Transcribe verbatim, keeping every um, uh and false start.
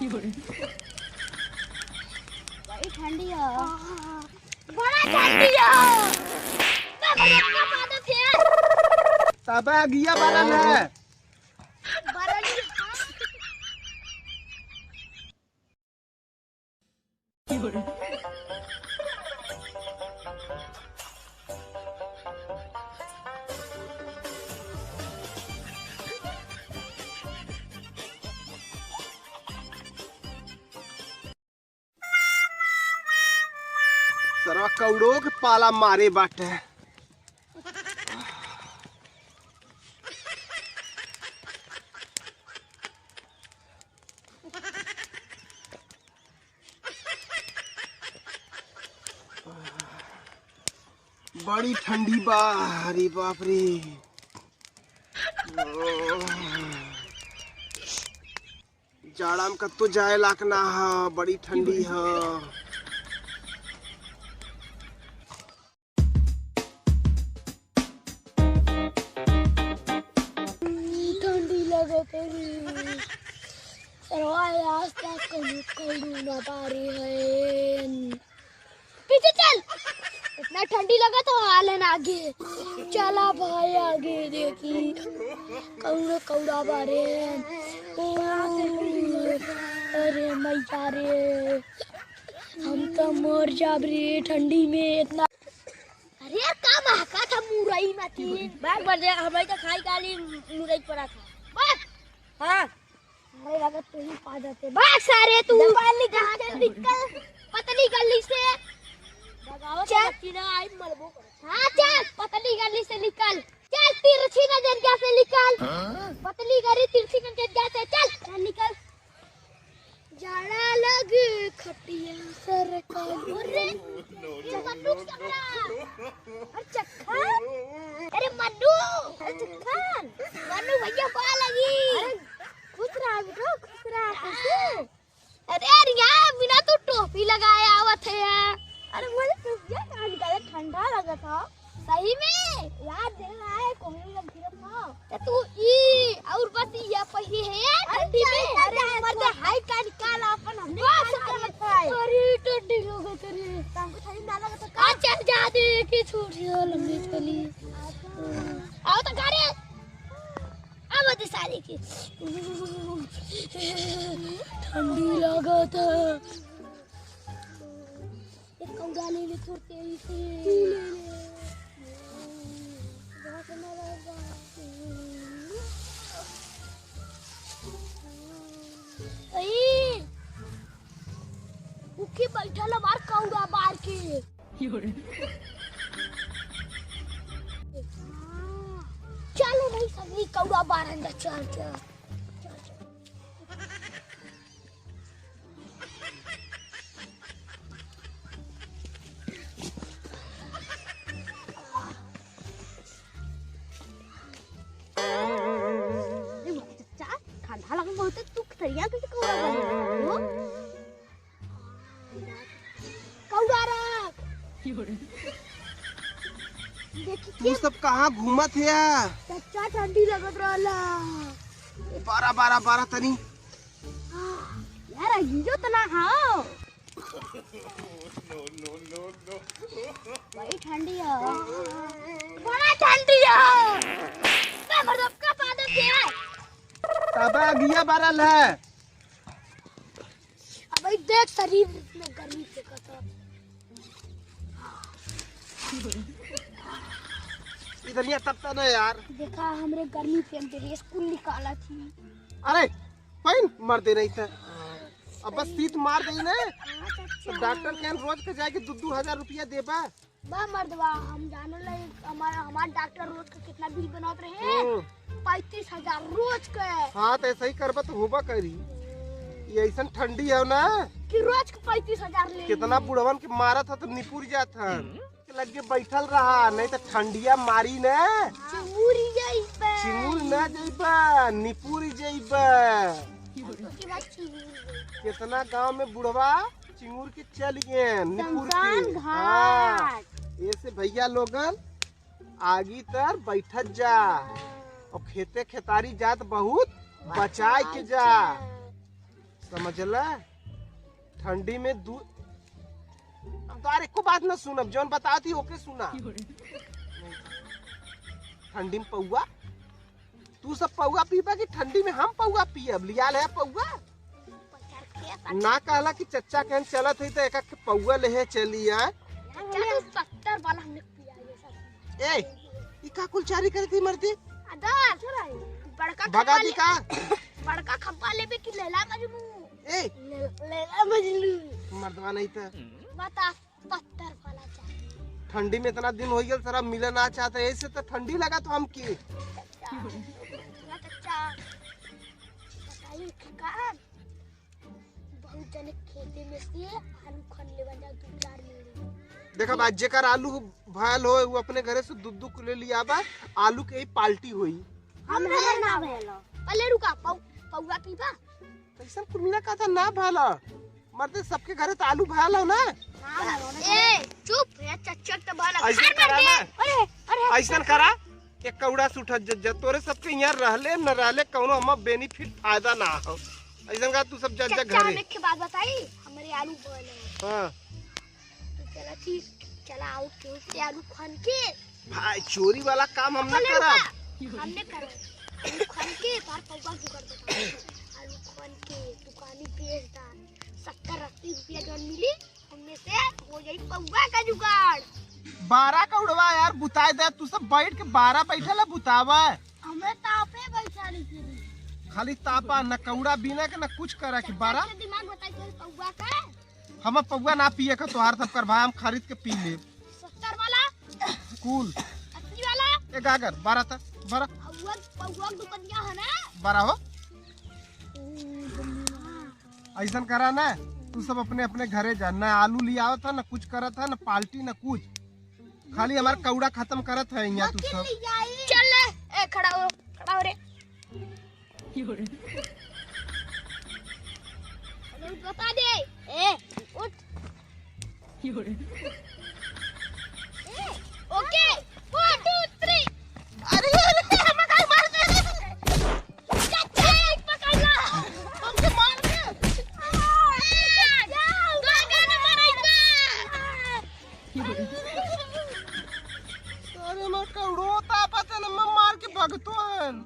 बड़ी ठंडी है। बड़ा ठंडी है। मैं बरफ का पादत है। तबे अगिया बरल है। बरल। सरवा कौड़ो के पाला मारे बाटे। बड़ी ठंडी बा, अरे बाप रे। जाड़ा में कत्तो जाए लायक ना ह, बड़ी ठंडी ह। ठंडी लगत है। सरवा, आसपास कौनो, कौनो ना बारे हैं। पीछे चल। इतना ठंडी लगत हो, आलन आगे। चला भाई, आगे देखी। कौनो कौड़ा बारे हैं। ओ, अरे मैया रे, हम तो मर जाब रे ठंडी में इतना। अरे यार, का महका था मुरई में तीन? बैग भर दे, हमारी तो खाई काली मुरई पड़ा था। बस। हाँ। अरे, अगर तू ही पा जाते। भाग सारे तू। जबान निकाल के निकल। पतली गली से। भगाओ तो चल। बच्ची ना आई, मरबो कर। हाँ, चल, पतली गली से निकल। चल, तिरछी नजरिया से निकल। हाँ? पतली गली, तिरछी नजरिया से चल। चल, निकल। जाड़ा लग खटिया सरकार। अरे, ये मन्नू के चक्का। अरे चक्का। अरे मन्नू। अरे चक्का। मन्नू भैया, पा लगी। अरे खुश रहा बेटो, खुश रहा, कैसे? अरे यार, यहाँ बिना तू टोपी लगाए आवत है यार। अरे मुझे टोपिया कहाँ निकाले, ठंडा लगा था। सही में? यार, देख रहा है, कोहरे लग गिरत था। तो तू ई और बस ये पहिए है यार, अरे ठंडी में। अरे, अरे, मर्द, हाई का निकाल अपन, हमने बस, कान का रखा है। अरे, ठंडी लगत रे। तो हमको ठंडी ना लगत तो का? आ, चल जा दे, के छोड़ दिया, लंबी चली। आओ तो गाड़ी। अब तो सारी की। ठंडी लगत है। एक कौड़ा ले ले, थोड़ तेरी से। तू ले ले। ए, उके बैठल हमार कौड़ा बार के। चलो नहीं, सगली कौड़ा बारन जा, चल, चल। अरे मोटा चच्चा, ठंडा लगत बहुत है, तू खतरिया कैसे कौड़ा बने हो? कौड़ा रख। देखी तू के सब कहाँ घूमत है? चच्चा, ठंडी लगत रहला। बारा, बारा, बारा तनी। यार, अगियो त ना हो। बड़ी ठंडी है। बड़ा ठंडी है। मैं मर्द का पादत है। तबे अगिया बरल है। अब भाई देख, शरीर में गर्मी से कतर। इधर यहाँ तपता ना यार। देखा, हमरे गर्मी फेंक दे रही है, स्कूल निकाला थी। अरे, पाइन मार दे रही था। अब बस सीत मार दे ना। हाँ, तो अच्छा। डॉक्टर के रोज के जाके दो दो हजार रुपया देबा। बा मर्दवा, हम जानो ले, हमारा, हमार डॉक्टर रोज का कितना बिल बनावत रहे? हम्म। पैंतीस हजार रोज के। हाँ, तो ऐसा ही करबा तो होबा करी। ये ऐसन ठंडी है ना कि रोज के पैंतीस हजार ले कितना ली। बुढ़वन के मारत ह तो निपुर जात ह। हम्म। लगे बैठल रहा, नहीं तो ठंडिया मारी ने। चिमुरी जइबे। चिमुर ना जइबा, निपुर जइबा। की बात चिमुरी जइबे। कितना गांव में बुढ़वा चिंगुर के चल गए, निपुर के। शमशान हाँ। घाट। ऐसे भैया लोगन, आगी तर बैठत जा। और खेते खेतारी जात बहुत बचाए के जा। समझ जला, ठंडी में दू, हम तो यार एको बात ना सुनब, जौन बतावत ही ओके सुना। ठंडी में पौआ, तू सब पौआ पीबा कि ठंडी में हम पौआ पियब? लियाल है पौआ। ना कहला कि चच्चा कहन चलत है तो एक एक पौआ लेहे चली आए। चच्चा तो सत्तर वाला हमने पिया ये सब। ए, ई का कुल चारी करती मरती? अदर, बड़का भगा खप्पा दी ले-, का? बड़का खप्पा लेबे कि लैला मजनू? ए। ले-, लैला मजनू। मर्दवा नहीं तो। बता, पत्थर वाला चाही। ठंडी में इतना दिन हो गया, सारा मिले ना चाहते, ऐसे तो ठंडी लगा तो हम की। अच्छा, बताइए कि का? बहुत जने खेते में से आलू खन लेवन जा, दू चार मेरे। देखा बा, जेकर आलू भयल हो, वो अपने घरे से दू दू किलो लिया बा, आलू के ही पार्टी होई। हम है ना भयल। पहले रुका, पौ-, पौवा पीबा? कैसन कुर्मिला का था ना भयल? मरते सबके घरे तो आलू भयल हो ना। ए, चुप, ये चच्चक तो भयल। ऐसन करा ना। अरे, अरे। ऐसन करा, एक कौड़ा से उठत जत, जत, तोरे सबके यहाँ रहले न रहले कौनो हमें benefit फायदा ना हो। ऐसन का तू सब जत, जत चच्चा, घरे। हम एक बात बताई, हमारे आलू भयल है। हाँ। तो चला ठीक, चला आओ, क्यों से आलू खन के। भाई, चोरी वाला काम हम ना पहले करब। रुका, हमने करा। आलू खन के तार पौवा जुगाड़ बता। आलू खन के दुकानी बेच दा, सत्तर अस्सी रुपया जौन मिली, हमने से हो जाई पौवा का जुगाड़। बारह कौड़वा यार, बुताए दे, तू सब बैठ के बारह बैठल है, बुतावा। हमें तापे बैठा नहीं फिरी। खाली तापा, न कौड़ा बीना के, न कुछ करा के, बारह। चच्चा दिमाग बताई तो पौवा का। हम पौवा ना पिए का, तोहार सब कर भाई, हम खरीद के पी ले। सत्तर वाला। कुल। अस्सी वाला। ए गागर, बारह था, बारह। पौवा, पौवा दुकानिया है ना? बारह हो। ऐसन करा ना, तू सब अपने अपने घरे जा, ना आलू ले आवत है, ना कुछ करत है, ना पार्टी, ना कुछ। खाली हमार कौड़ा खत्म करत है यहाँ तू सब। चल ले, ए, खड़ा हो, खड़ा हो रे। अरे बता दे। ए, उठ। ए, ओके, one, two, three। अरे, अरे, हमें काहे मार दे रे? चच्चा, एक पकड़ ला। हमके मार दे। ए, गाना मराई बा। अरे, मैं कौड़ो तापत है ना, मैं मार के भगतो हन।